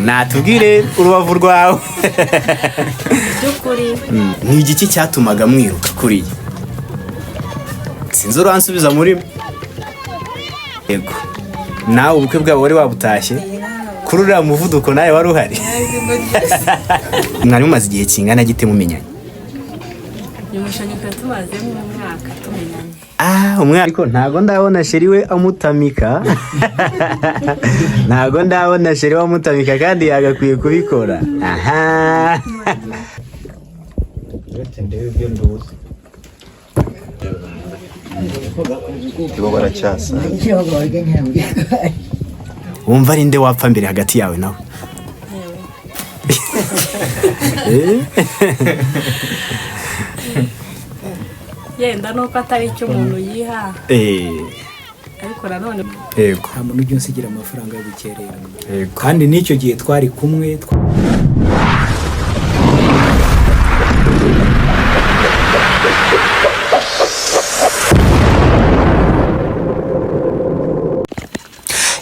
Natubwire urubavu rwawe. By'ukuri. Ni igiki cyatumaga mwiruka kuriya? Sinzi, uransubiza muri yego. Nawe ubukwe bwabo wari wabutashye kuri uriya muvuduko, nawe wari uhari. Mwari mumaze igihe kingana gite mumenyanye? Umushanyi tumazemo umwaka tumenyanye. Ah, umwana, ariko ntago ndabona chéri we amutamika, ntago ndabona chéri we amutamika, kandi yagakwiye kubikora. Aha. Uretse ndebe ibyo nduzi. Bo baracyasa. Wumva ari nde wapfa mbere hagati yawe nawe? Eh? Yenda nuko atari icyo umuntu yiha, ariko nanone Nta muntu ujya unsigira amafaranga yo gukererwa. Yego. Kandi n'icyo gihe twari kumwe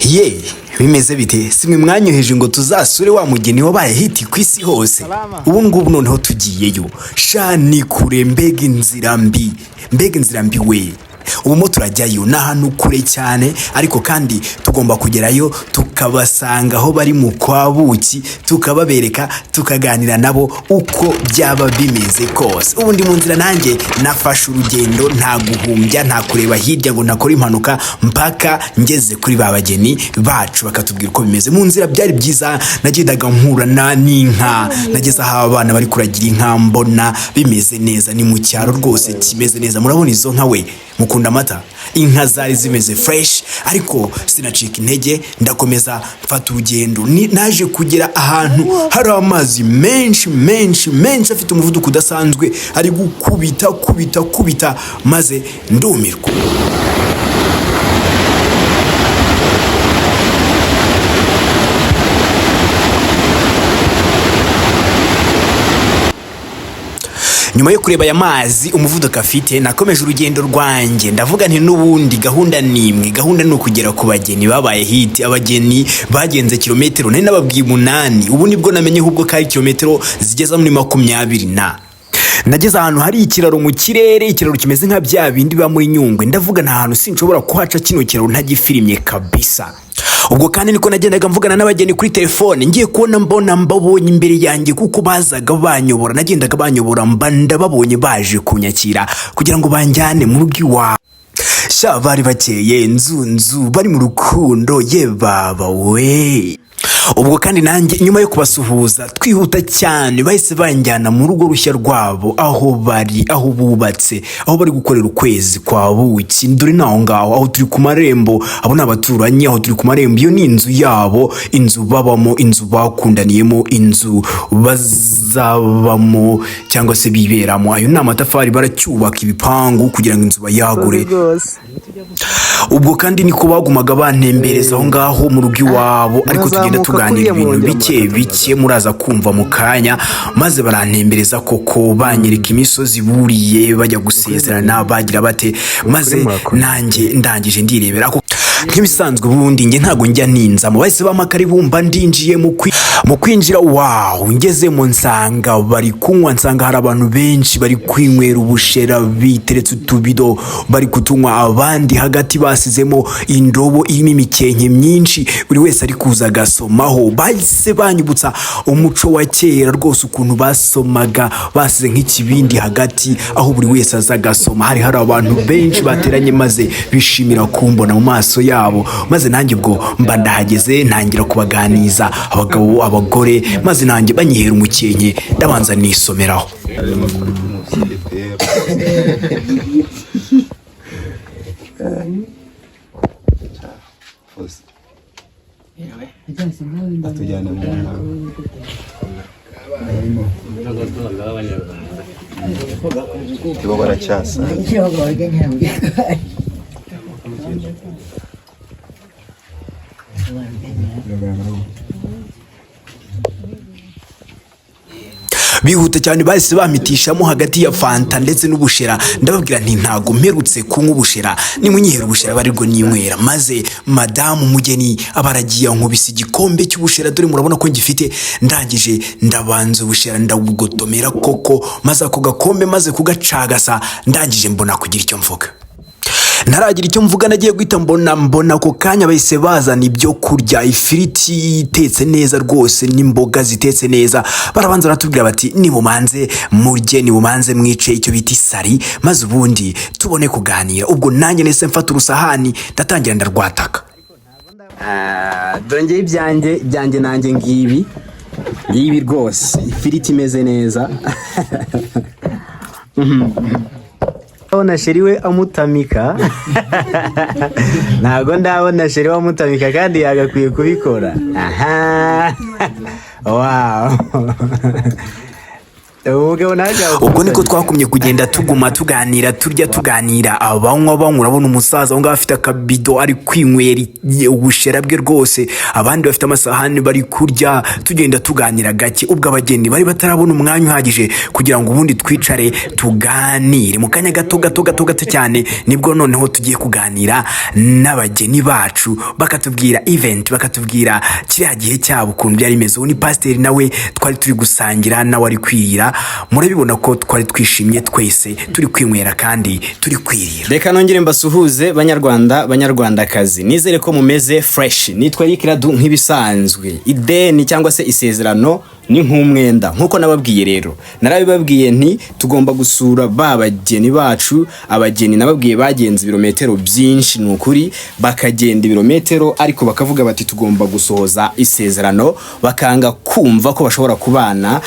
Ye, bimeze bite? Si mwe mwanyoheje ngo tuzasure wa mugeni wabaye hit ku isi hose? Ubu ngubu noneho tugiyeyo. Sha, ni kure, mbega inzira mbi, mbega inzira mbi we! Ubu mo turajyayo, ni ahantu kure cyane, ariko kandi tugomba kugerayo tukabasanga aho bari mu kwa buki, tukababereka, tukaganira nabo uko byaba bimeze kose. Ubu ndi mu nzira, nanjye nafashe urugendo, nta guhumbya, nta kureba hirya ngo ntakore impanuka, mpaka ngeze kuri ba bageni bacu bakatubwira uko bimeze. Mu nzira byari byiza, nagendaga mpura n'inka, nageze aho abana bari kuragira inka, mbona bimeze neza. Ni mu cyaro rwose kimeze neza. Murabona izo nka we, mukunda amata. Inka zari zimeze fresh, ariko sinacika intege, ndakomeza mfata urugendo. Naje kugera ahantu hari amazi menshi menshi menshi, afite umuvuduko udasanzwe, ari gukubita kubita kubita, maze ndumirwa. Nyuma yo kureba aya mazi umuvuduko afite, nakomeje urugendo rwanjye, ndavuga nti n'ubundi gahunda ni imwe, gahunda ni ukugera ku bageni babaye hit. Abageni bagenze kilometero nari nababwiye 8, ubu nibwo namenye ahubwo ko ari kilometero zigeza muri 20. Na nageze ahantu hari ikiraro mu kirere, ikiraro kimeze nka bya bindi biba muri Nyungwe. Ndavuga nta hantu sinshobora kuhaca kino kiraro ntagifirimye kabisa. Ubwo kandi niko nagendaga mvugana n'abageni kuri telefone, ngiye kubona mbona mbabonye imbere yanjye, kuko bazaga banyobora, nagendaga banyobora, mba ndababonye baje kunyakira kugira ngo banjyane mu rugo iwabo. Sha, bari bakeye nzu nzu, bari mu rukundo, ye baba we! Ubwo kandi nanjye nyuma yo kubasuhuza twihuta cyane, bahise banjyana mu rugo rushya rwabo, aho bari, aho bubatse, aho bari gukorera ukwezi kwa buki. Dore naho ngaho, aho turi ku marembo, abo ni abaturanyi. Aho turi ku marembo, iyo ni inzu yabo, inzu babamo, inzu bakundaniyemo, inzu bazabamo cyangwa se biberamo. Ayo ni amatafari, baracyubaka ibipangu kugira ngo inzu bayagure. Ubwo kandi niko bagumaga bantembereza aho ngaho mu rugo iwabo, ariko tugenda Murazamuka tuganira kuriya ibintu murongera bike murakata. bike, muraza kumva mu kanya. Maze barantembereza koko, banyereka imisozi buriye bajya gusezerana, bagira bate, maze Murakoze. nanjye ndangije ndirebera ko nk'ibisanzwe ubundi njye ntabwo njya ninzamo. Bahise bampa akaribumba, ndinjiye. Mu kwinjira, wow, ngezemo nsanga bari kunywa, nsanga hari abantu benshi bari kwinywera ubushera, biteretse utubido bari kutunywa, abandi hagati basizemo indobo irimo imikenke myinshi, buri wese ari kuza agasomaho. Bahise banyibutsa umuco wa kera rwose, ukuntu basomaga basize nk'ikibindi hagati, aho buri wese aza agasoma. Hari abantu benshi bateranye, maze bishimira kumbona mu maso yabo, maze nanjye ubwo mba ndahageze, ntangira kubaganiza, abagabo, abagore, maze nanjye banyihera umukenke, ndabanza nisomeraho. Ayo makuru y'umusirikare. Hose. Atujyana mu ntara. Bo baracyasa. Bihuta cyane, bahise bampitishamo hagati ya fanta ndetse n'ubushera. Ndababwira nti: "Ntago mperutse kunywa ubushera, nimunyihera ubushera barirwo ninywera." Maze madamu Mugeni aba aragiye, ankubise igikombe cy'ubushera. Dore murabona ko ngifite. Ndangije ndabanza ubushera ndabugotomera koko, maze ako gakombe maze kugacagasa, ndangije mbona kugira icyo mvuga. Ntaragira icyo mvuga, nagiye guhita mbona ako kanya bahise bazana ibyo kurya, ifiriti itetse neza rwose n'imboga zitetse neza. Barabanza baratubwira bati: "Nibumanze murye, nibumanze mwice icyo bita isari, maze ubundi tubone kuganira." Ubwo nanjye nahise mfata urusahani, ndatangira ndarwataka. Dore ngewe ibyanjye nanjye ngibi ngibi rwose, ifiriti imeze neza. Ndabona chéri we amutamika. Ntabwo ndabona chéri we amutamika kandi yagakwiye kubikora. Aha, wow, umugabo nawe. Ubwo niko twakumye kugenda, tuguma tuganira, turya, tuganira, abanywa banywa. Urabona umusaza aho ngaho afite akabido ari kwinywera ubushera bwe rwose, abandi bafite amasahani bari kurya, tugenda tuganira gake. Ubwo abageni bari batarabona umwanya uhagije kugira ngo ubundi twicare tuganire. Mu kanya gato gato gato gato cyane nibwo noneho tugiye kuganira n'abageni bacu, bakatubwira event, bakatubwira kiriya gihe cyabo ukuntu byari bimeze. Ubu ni pasiteri nawe twari turi gusangira, nawe ari kwirira. Murabibona ko twari twishimye twese, turi kwinywera kandi turi kwirira. Reka nongere mbasuhuze, Banyarwanda, Banyarwandakazi, nizere ko mumeze fresh. Nitwa Eric Radu nk'ibisanzwe. Ideni cyangwa se isezerano ni nk'umwenda, nk'uko nababwiye. Rero narabibabwiye nti tugomba gusura ba bageni bacu. Abageni nababwiye bagenze ibirometero byinshi, ni ukuri bakagenda ibirometero, ariko bakavuga bati tugomba gusohoza isezerano, bakanga kumva ko bashobora kubana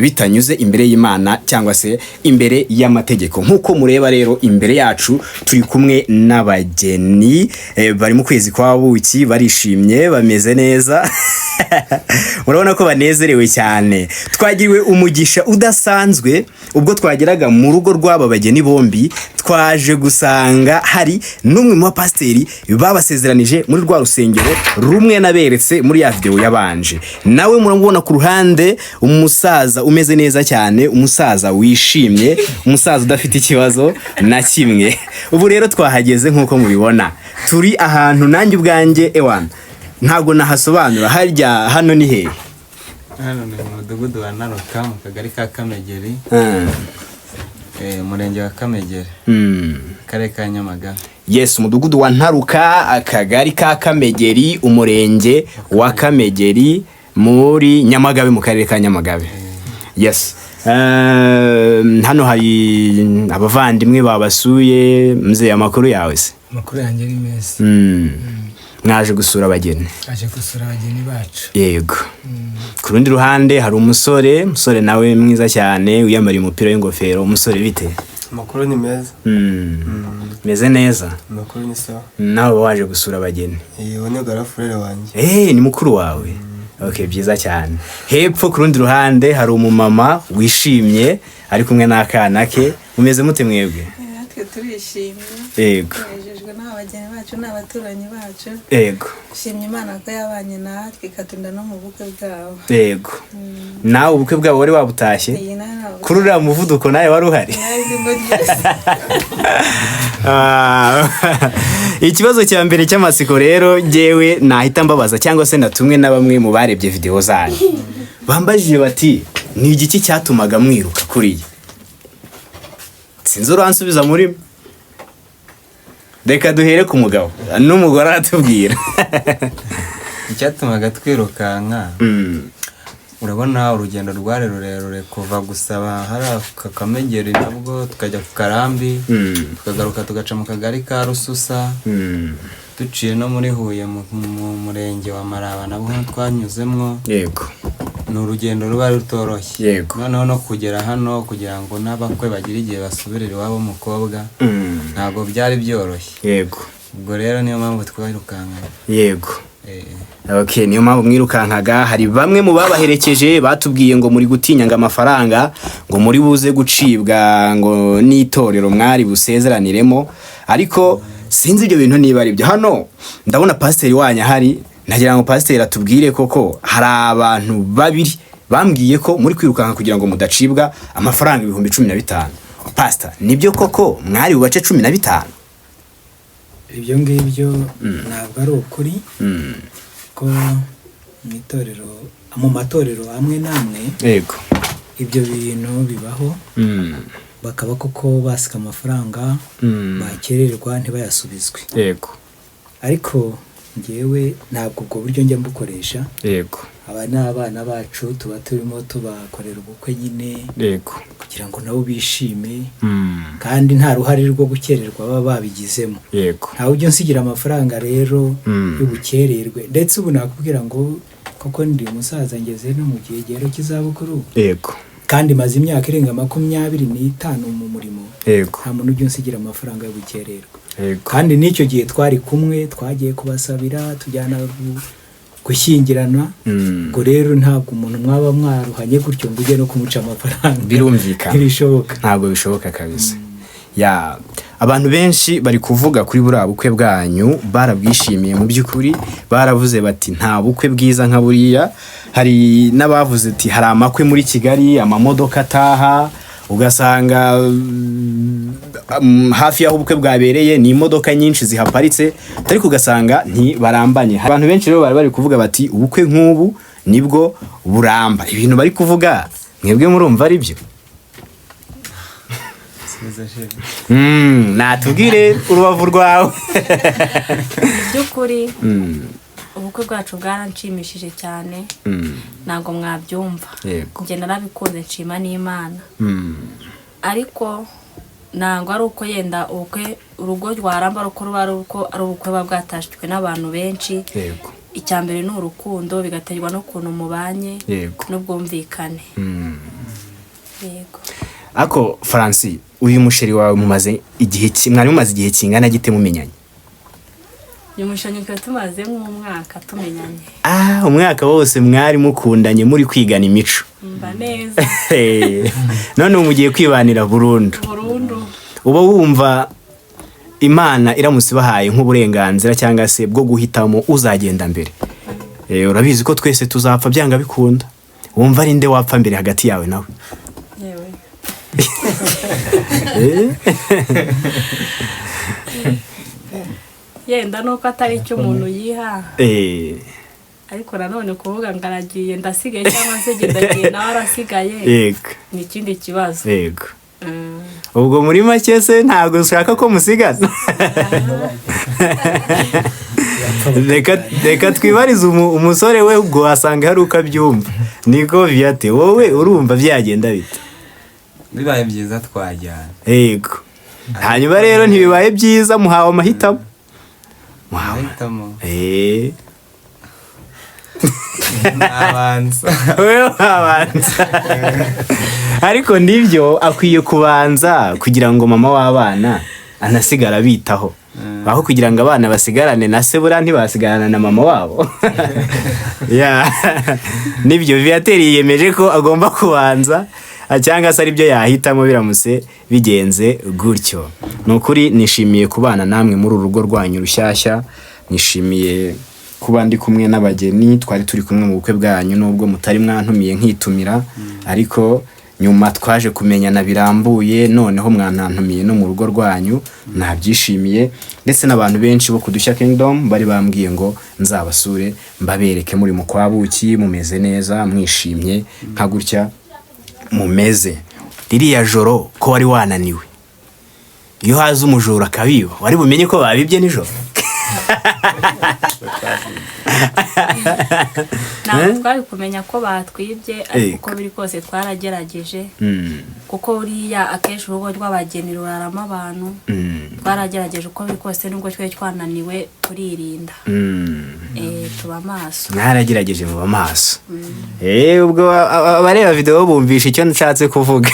bitanyuze imbere y'Imana cyangwa se imbere y'amategeko. Nk'uko mureba rero imbere yacu turi kumwe n'abageni, bari mu kwezi kwa buki, barishimye, bameze neza, murabona ko banezerewe cyane. Twagiriwe umugisha udasanzwe ubwo twageraga mu rugo rw'aba bageni bombi, twaje gusanga hari n'umwe mu bapasiteri babasezeranije muri rwa rusengero rumwe naberetse muri ya videwo yabanje. Nawe muramubona ku ruhande, umusaza umeze neza cyane, umusaza wishimye, umusaza udafite ikibazo na kimwe. Ubu rero twahageze, nk'uko mubibona turi ahantu nanjye ubwanjye ewana ntabwo nahasobanura. Harya hano ni hehe? Hano ni mu mudugudu wa Naruka, mu kagari ka Kamegeri, umurenge wa Kamegeri, akarere ka Nyamagabe. Yes, umudugudu wa Ntaruka, akagari ka Kamegeri, umurenge wa Kamegeri, muri Nyamagabe, mu karere ka Nyamagabe. Yes. Hano hari abavandimwe babasuye. Mzee, amakuru yawe se? Amakuru yanjye ni meza. Mwaje gusura abageni? Aje gusura abageni bacu. Yego. Ku rundi ruhande hari umusore nawe mwiza cyane wiyambariye umupira w'ingofero. Umusore, bite? Amakuru ni meza. Meze neza. Amakuru ni sawa. Nawe waje gusura abageni? Uwo ni grand frère wanjye. Eh, ni mukuru wawe. Okay, byiza cyane. Hepfo ku rundi ruhande hari umumama wishimye ari kumwe n'akana ke. Mumeze mute mwebwe? Natwe turishimye. Tunejejwe n'aba bageni bacu n'abaturanyi bacu. Shimye Imana ko yabanye natwe, ikatunda no mu bukwe bwabo. Yego, nawe ubukwe bwabo wari wabutashye? Iyi nawe ntabwo. Kuri uriya muvuduko nawe wari uhari? Nari ndimo ryose. Ah, ikibazo cya mbere cy'amatsiko rero ngewe nahita mbabaza, cyangwa se natumwe na bamwe mu barebye videwo zanyu, bambajije bati: "Ni igiki cyatumaga mwiruka kuriya?" Sinzi uransubiza muri mwe. Reka duhere ku mugabo n'umugore aratubwira. Icyatumaga twirukanka, urabona urugendo rwari rurerure, kuva gusaba hari aka Kamegeri, nabwo tukajya ku Karambi, tukagaruka tugaca mu kagari ka Rususa, duciye no muri Huye, mu murenge wa Maraba nabwo twanyuzemwo. Ni urugendo ruba rutoroshye. Noneho no kugera hano, kugira ngo n'abakwe bagire igihe basubirire iwabo w'umukobwa, ntabwo byari byoroshye. Ubwo rero niyo mpamvu twirukankaga. Okay, niyo mpamvu mwirukankaga. Hari bamwe mu babaherekeje batubwiye ngo muri gutinya ngo amafaranga ngo muri buze gucibwa ngo n'itorero mwari busezeraniremo, ariko sinzi ibyo bintu niba ari byo. Hano ndabona pasiteri wanyu ahari, nagira ngo pasiteri atubwire koko hari abantu babiri Bambwiye ko muri kwirukanka kugira ngo mudacibwa amafaranga 15,000. Pastor, nibyo koko mwari bubace 15? Ibyo ngibyo ntabwo ari ukuri, ko mu itorero, mu matorero amwe n'amwe, ibyo bintu bibaho, bakaba koko basika amafaranga, bakererwa ntibayasubizwe. Ariko ngewe ntabwo ubwo buryo njya mbukoresha. Aba ni abana bacu, tuba turimo tubakorera ubukwe nyine kugira ngo nabo bishime, kandi nta ruhare rwo gukererwa baba babigizemo. Ntawe ujya unsigira amafaranga rero y'ubukererwe. Ndetse ubu nakubwira ngo koko ndi umusaza, ngeze no mu gihe cy'izabukuru, kandi maze imyaka irenga 25 mu murimo, nta muntu ujya unsigira amafaranga y'ubukererwe. Kandi n'icyo gihe twari kumwe, twagiye kubasabira, tujyana gushyingirana. Ubwo rero ntabwo umuntu mwaba mwaruhanye gutyo ngo ujye no kumuca amafaranga. Birumvikana. Ntibishoboka. Ntabwo bishoboka kabisa. Ya, abantu benshi bari kuvuga kuri buriya bukwe bwanyu, barabwishimiye mu by'ukuri, baravuze bati nta bukwe bwiza nka buriya. Hari n'abavuze ati hari amakwe muri Kigali, amamodoka ataha ugasanga hafi y'aho ubukwe bwabereye ni imodoka nyinshi zihaparitse, ariko ugasanga ntibarambanye. Abantu benshi rero bari bari kuvuga bati ubukwe nk'ubu nibwo buramba. Ibintu bari kuvuga mwebwe murumva ari byo? Subiza chérie. Natubwire urubavu rwawe. By'ukuri ubukwe bwacu bwaranshimishije cyane, ntabwo mwabyumva. Njye narabikunze, nshima n'Imana. Ariko ntabwo ari uko yenda ubukwe, urugo rwaramba ari uko ruba ari uko ari ubukwe buba bwatashywe n'abantu benshi. Icya mbere ni urukundo, bigaterwa n'ukuntu mubanye n'ubwumvikane. Yego. Ako Francis, uyu musheri wawe mumaze igihe mwari mumaze igihe kingana gite mumenyanye? Uyu mushanyi twari tumaze nk'umwaka tumenyanye. Ah, umwaka wose mwari mukundanye, muri kwigana imico. Mba neza. None ubu mugiye kwibanira burundu. Burundu. Uba wumva Imana iramutse ibahaye nk'uburenganzira cyangwa se bwo guhitamo uzagenda mbere, urabizi ko twese tuzapfa byanga bikunda, wumva ari nde wapfa mbere hagati yawe nawe? Yewe, yenda nuko atari icyo umuntu yiha, ariko nanone kuvuga ngo aragiye ndasigaye, cyangwa se njye ndagiye nawe arasigaye, ni ikindi kibazo. Ubwo muri make se ntabwo ushaka ko musigana? Reka twibarize umusore we, ubwo wasanga hari uko abyumva. Niko Viate, wowe urumva byagenda bite? Bibaye byiza twajyana. Yego, hanyuma rero ntibibaye byiza, muhawe amahitamo. Muhawe Amahitamo nabanza. Wowe wabanza, ariko nibyo akwiye kubanza kugira ngo mama w'abana anasigara abitaho, aho kugira ngo abana basigarane na se, buriya ntibasigarana na mama wabo. Ya, nibyo Viateri yiyemeje ko agomba kubanza, cyangwa se aribyo yahitamo biramutse bigenze gutyo. Ni ukuri nishimiye kubana namwe muri uru rugo rwanyu rushyashya, nishimiye kuba ndi kumwe n'abageni twari turi kumwe mu bukwe bwanyu, nubwo mutari mwantumiye nkitumira, ariko nyuma twaje kumenyana birambuye, noneho mwanantumiye no mu rugo rwanyu, nabyishimiye. Ndetse n'abantu benshi bo ku Dushya Kingdom bari bambwiye ngo nzabasure mbabereke muri mu kwa buki, mumeze neza, mwishimye nka gutya mumeze. Ririya joro ko wari wananiwe, iyo haza umujura akabiba, wari bumenye ko babibye nijoro? Ntabwo twari kumenya ko batwibye, ariko uko biri kose twaragerageje, kuko buriya akenshi urugo rw'abageni ruraramo abantu. Twaragerageje uko biri kose, nubwo twari twananiwe turirinda, tuba maso. Mwaragerageje muba maso. Ubwo abareba video bumvisha icyo nshatse kuvuga,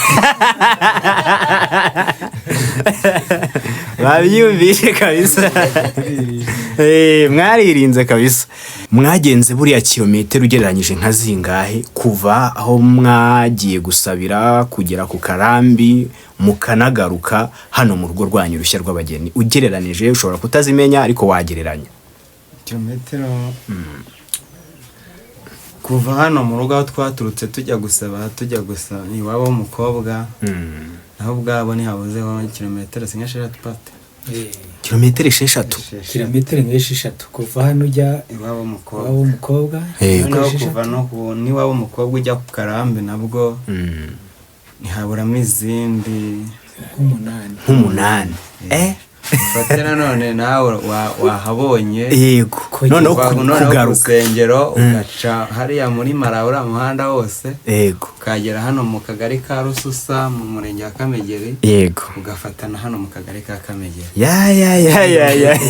babyumvishe kabisa. Mwaririnze kabisa. Mwagenze buriya kilometero ugereranyije nka zingahe kuva aho mwagiye gusabira kugera ku Karambi mukanagaruka hano mu rugo rwanyu rushya rw'abageni? Ugereranije, ushobora kutazimenya ariko wagereranya. Kilometero Kuva hano mu rugo aho twaturutse tujya gusaba iwabo w'umukobwa, naho ubwabo ntihabuzeho kilometero 6 pate. Kilometero 6? Kilometero 6 kuva hano ujya iwabo w'umukobwa. Kuva n'iwabo w'umukobwa ujya ku Karambi nabwo ntihaburamo izindi nk'umunani. Ufate nanone nawe wahabonye. Yego. Noneho kugaruka urusengero ugaca hariya muri Maraba uriya muhanda wose. Yego. Ukagera hano mu kagari ka Rususa mu murenge wa Kamegeri. Yego. Ugafatana hano mu kagari ka Kamegeri. Ya ya ya ya ya.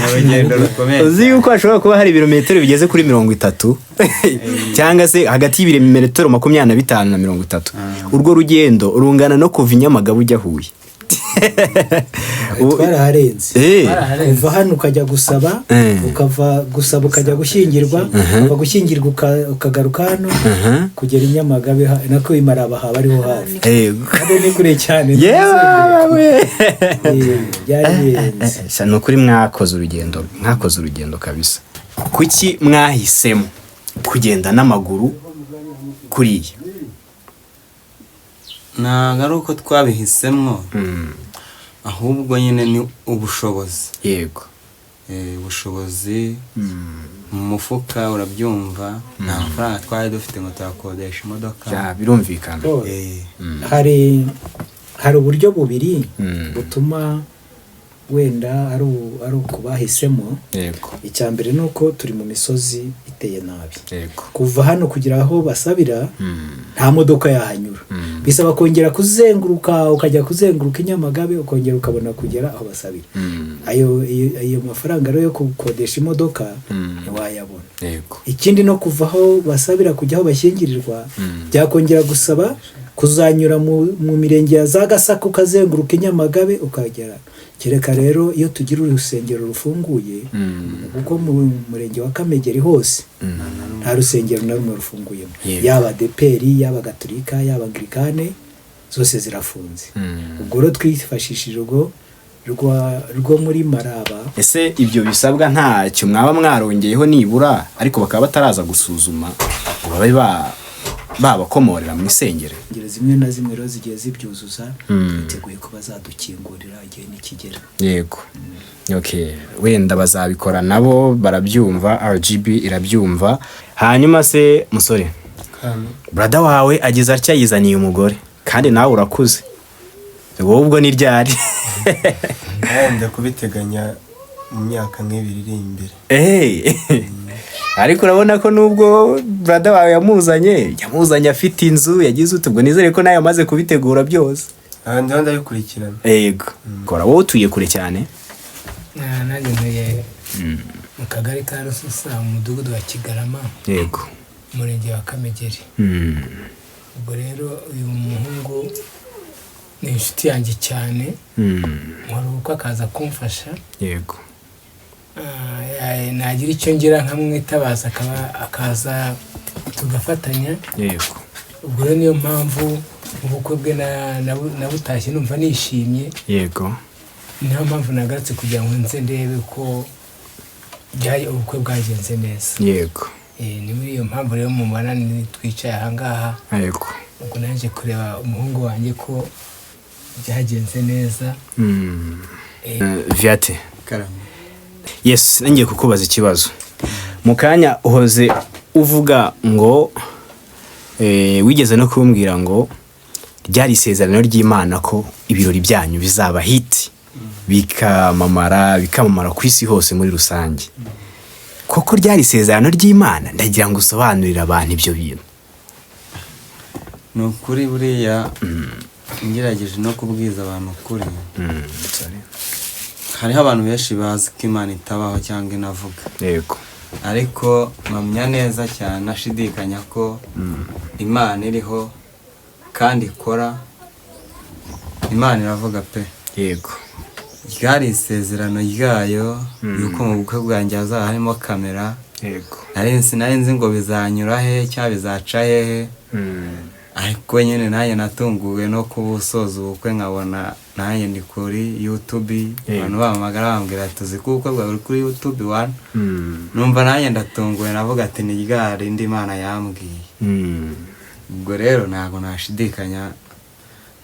Urugendo rukomeye. Uzi yuko hashobora kuba hari ibirometero bigeze kuri 30 cyangwa se hagati y'ibirometero 25 na 30. Urwo rugendo rungana no kuva i Nyamagabe ujya Huye. Twaraharenze. Kuva hano ukajya gusaba, ukava gusaba ukajya gushyingirwa, ukava gushyingirwa ukagaruka hano kugera i Nyamagabe nako i Maraba haba ariho hafi. Kandi ni kure cyane. Yewe. Byari birenze. Ni ukuri mwakoze urugendo, mwakoze urugendo kabisa. Kuki mwahisemo kugenda n'amaguru kuriya? Ntabwo ari uko twabihisemo, ahubwo nyine ni ubushobozi. Yego. Ubushobozi mu mufuka urabyumva, nta mafaranga twari dufite ngo turakodesha imodoka. Birumvikana. Hari uburyo bubiri butuma wenda ari ukubahisemo. Icya mbere ni uko turi mu misozi iteye nabi. Kuva hano kugera aho basabira nta modoka yahanyura, bisaba kongera kuzenguruka, ukajya kuzenguruka i Nyamagabe ukongera ukabona kugera aho basabira. Ayo mafaranga rero yo gukodesha imodoka ntiwayabona. Ikindi no kuva aho basabira kujya aho bashyingirirwa byakongera gusaba kuzanyura mu mirenge ya za Gasaka ukazenguruka i Nyamagabe ukagera. Kereka rero iyo tugira urusengero rufunguye, kuko mu murenge wa Kamegeri hose nta rusengero na rumwe rufunguyemo, yaba ADEPR, yaba Gatolika, yaba Anglikane, zose zirafunze. Ubwo rero twifashishije urwo rwo muri Maraba. Ese ibyo bisabwa ntacyo mwaba mwarongeyeho nibura, ariko bakaba bataraza gusuzuma ngo babe babakomorera mu isengero? Zimwe na zimwe rero zigiye zibyuzuza, twiteguye ko bazadukingurira igihe nikigera. Yego. Okay, wenda bazabikora nabo barabyumva, RGB irabyumva. Hanyuma se musore, brother wawe ageze atya yizaniye umugore, kandi nawe urakuze, wowe ubwo ni ryari? Wenda kubiteganya mu myaka nk'ibiri iri imbere. Ariko urabona ko nubwo brother wawe yamuzanye afite inzu, yagize utubwo, nizere ko nawe amaze kubitegura byose. Ndiho ndabikurikirana. Yego. Kora wowe utuye kure cyane? Nanjye ntuye mu kagari ka Rususa, mu mudugudu wa Kigarama. Yego. Umurenge wa Kamegeri. Ubwo rero uyu muhungu ni inshuti yanjye cyane. Nkora ubukwe akaza kumfasha. Yego. Nagira icyo ngira nkamwitabaza akaza tugafatanya. Yego. Ubwo rero niyo mpamvu ubukwe bwe nabutashye numva nishimye. Yego. Niyo mpamvu nagarutse kugira ngo nze ndebe ko ubukwe bwagenze neza. Yego. Ni muri iyo mpamvu rero mubona twicaye aha ngaha. Yego. Ubwo naje kureba umuhungu wanjye ko byagenze neza. Viate. Yes, ngiye kukubaza ikibazo. Mu kanya uhoze uvuga ngo wigeze no kumbwira ngo ryari isezerano ry'Imana ko ibirori byanyu bizaba hit, bikamamara ku isi hose muri rusange. Koko ryari isezerano ry'Imana? Ndagira ngo usobanurire abantu ibyo bintu. Ni ukuri buriya ngerageje no kubwiza abantu ukuri. Hariho abantu benshi bazi ko Imana itabaho cyangwa inavuga. Yego. Ariko mpamya neza cyane ashidikanya ko Imana iriho kandi ikora. Imana iravuga pe. Yego. Ryari isezerano ryayo yuko mu bukwe bwanjye hazaba harimo kamera. Yego. Nari nzi ngo bizanyura he cyangwa bizaca hehe. Ariko nyine nanjye natunguwe no kuba usoza ubukwe nkabona nanjye ndi kuri YouTube, abantu bampamagara bambwira tuzi ko ubukwe bwawe buri kuri YouTube wana. Numva nanjye ndatunguwe, navuga ati ni rya rindi Imana yambwiye. Ubwo rero ntabwo nashidikanya,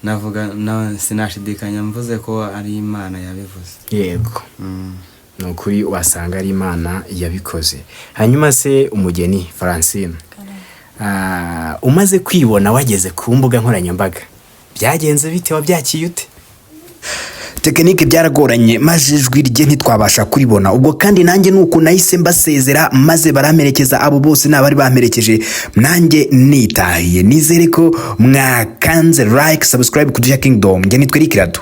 navuga sinashidikanya mvuze ko ari Imana yabivuze. Yego, ni ukuri wasanga ari Imana yabikoze. Hanyuma se umugeni Francine, umaze kwibona wageze ku mbuga nkoranyambaga byagenze bite? Wabyakiye ute? Tekinike byaragoranye, maze ijwi rye ntitwabasha kuribona. Ubwo kandi nanjye nuko nahise mbasezera, maze baramperekeza. Abo bose ni abari bamperekeje, nanjye nitahiye. Nizere ko mwakanze like, subscribe ku Dushya Kingdom. Njye nitwa Eric Rado.